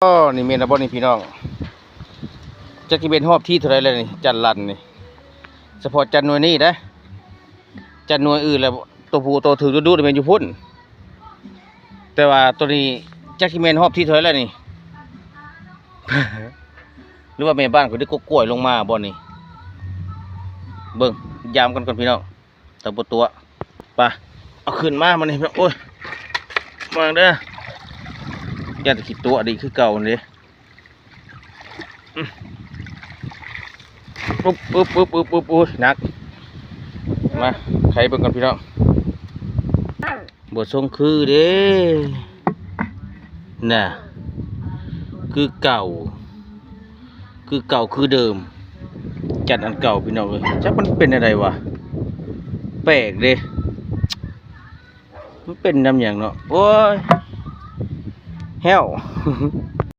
ອໍ ນີ້ແມ່ນແລ້ວບໍ່ນີ້ພີ່ນ້ອງ? ຈັກຊິແມ່ນຮອບທີເທົ່າໃດແລ້ວນີ້ ຈັນລັນນີ້. ສະເພາະຈັນໜ່ວຍນີ້ເດ້ ຈັນໜ່ວຍອື່ນແລ້ວ ໂຕຜູ້ໂຕຖືກດຸໆ ແມ່ນຢູ່ພຸ້ນ. ແຕ່ວ່າໂຕນີ້ຈັກຊິແມ່ນຮອບທີເທົ່າໃດແລ້ວນີ້ ຫຼືວ່າແມ່ບ້ານເຂົາໄດ້ກົກກ້ວຍລົງມາບໍ່ນີ້? ເບິ່ງ ຢາມກັນກ່ອນພີ່ນ້ອງ ຕາບໍ່ຕົວະ. ໄປ ເອົາຂຶ້ນມາ ມານີ້ ໂອ້ຍ ມາເດີ້ ຢ້ານແຕ່ຂີ້ຕົວະດີຄືເກົ່າຫັ້ນເດ້. ອືມ ອຶບ ອຶບ ອຶບ ອຶບ ອຶບ ໂອ້ຍ ໜັກ. ມາ ໄຂເບິ່ງກ່ອນພີ່ນ້ອງ. ບໍ່ຊົງຄືເດ້ ນະ ຄືເກົ່າ ຄືເກົ່າຄືເດີມ ຈັນອັນເກົ່າພີ່ນ້ອງເອີຍ. ຈັກມັນເປັນແນວໃດວະ ແປກເດ້. ມັນເປັນນຳຫຍັງເນາະ ໂອ້ຍ ແຫ້ວ.